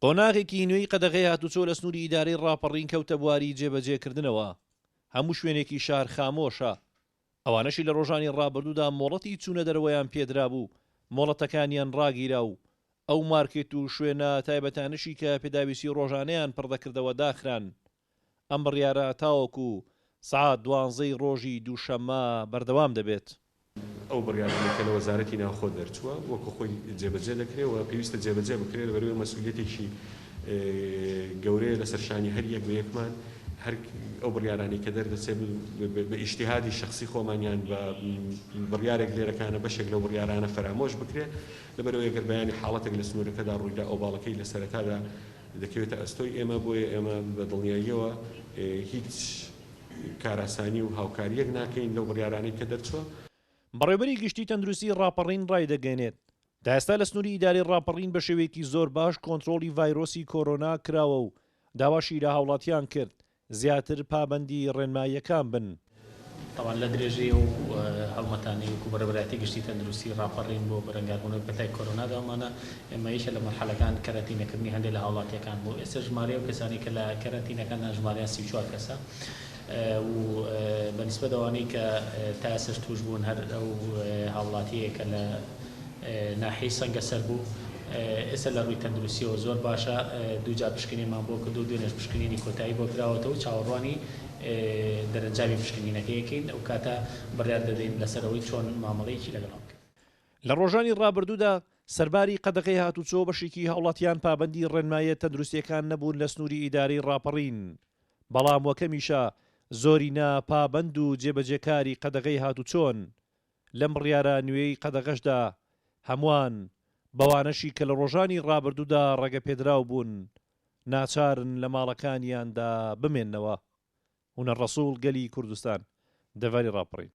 قۆناغێکی نوێی قەدەغەی هاتوچۆ لە سنووری ئیدارەی ڕاپەڕین کەوتە بواری جێبەجێکردنەوە، هەموو شوێنێکی شار خامۆشە، ئەوانەشی لە ڕۆژانی ڕابردوودا مۆڵەتی چوونە دەرەوەیان پێدرابوو، مۆڵەتەکانیان ڕاگیرا و ئەو مارکێت و شوێنە تایبەتانەشی کە پێداویستی ڕۆژانەیان پڕدەکردەوە داخران. ئەم بڕیارە تاوەکو سەعات دوانزەی ڕۆژی دووشەممە بەردەوام دەبێت. ئەو بڕیارانەی کە لە وەزارەتی ناوخۆ دەرچووە وەکو خۆی جێبەجێ دەکرێت و پێویستە جێبەجێ بکرێت، لەبەرئەوەی مەسئولیەتێکی گەورەیە لەسەر شانی هەر یەک بە یەکمان، هەر ئەو بڕیارانەی کە دەردەچێت بە ئیجتیهادی شەخسی خۆمان یان بە بڕیارێک لێرەکانە بەشێک لەو بڕیارانە فەرامۆش بکرێت، لەبەرئەوەی گەر بەیانی حاڵەتێک لە سنوورەکەدا ڕوویدا ئۆباڵەکەی لە سەرەتادا دەکەوێتە ئەستۆی ئێمە، بۆیە ئێمە بە دڵنیاییەوە هیچ کارئاسانی و هاوکارییەک ناکەین لەو بڕیارانەی کە دەرچووە. بەڕێوەبەری گشتی تەندروستی ڕاپەڕین ڕایدەگەیەنێت، تا ئێستا لە سنووری ئیدارەی ڕاپەڕین بە شێوەیەکی زۆر باش کۆنترۆڵی ڤایرۆسی کۆرۆنا کراوە و داواشی لە هاوڵاتیان کرد زیاتر پابەندی ڕێنماییەکان بن. تەبعەن لە درێژەی ئەو هەڵمەتانەی وەکو بەڕێوەبەرایەتی گشتی تەندروستی ڕاپەڕین بۆ بەرەنگاربوونەوەی پەتای کۆرۆنا داومانە، ئێمە یەکێ لە مەرحەلەکان کەرەنتینەکردنی هەندێ لە هاوڵاتیەکان بوو، ئێستا ژمارەی ئەو کەسانەی کە لە کەرەنتینەکاندان ژمارەیان 34 کەسە و بە نیسبەت ئەوانەی کە تا ئێستاش تووش بوون هەر ئەو هاوڵاتیەیە کە لە ناحیەی سەنگەسەر بوو، ئێستا لە ڕووی تەندروستیەوە زۆر باشە، دووجار پشکنینمان بۆ کردووە، دوێنێش پشکنینی کۆتایی بۆ کراوەتەوە و چاوەڕوانی دەرەنجامی پشکنینەکەی ئەکەین، ئەو کاتە بڕیار دەدەین لەسەر ئەوەی چۆن مامەڵەیەکی لەگەڵا بکەین. لە ڕۆژانی ڕابردوودا سەرباری قەدەغەی هاتوچۆ بەشێکی هاوڵاتیان پابەندی ڕێنماییە تەندروستییەکان نەبوون لە سنووری ئیدارەی ڕاپەڕین، بەڵام وەک هەمیشە زۆرینە پابەند و جێبەجێکاری قەدەغەی هاتوچۆن، لەم بڕیارە نوێی قەدەغەشدا هەمووان، بەوانەشی کە لە ڕۆژانی ڕابردوودا ڕێگەپێدراو بوون، ناچارن لە ماڵەکانیاندا بمێننەوە. هونەر ڕەسوڵ، گەلی کوردستان، دەڤەری ڕاپەڕین.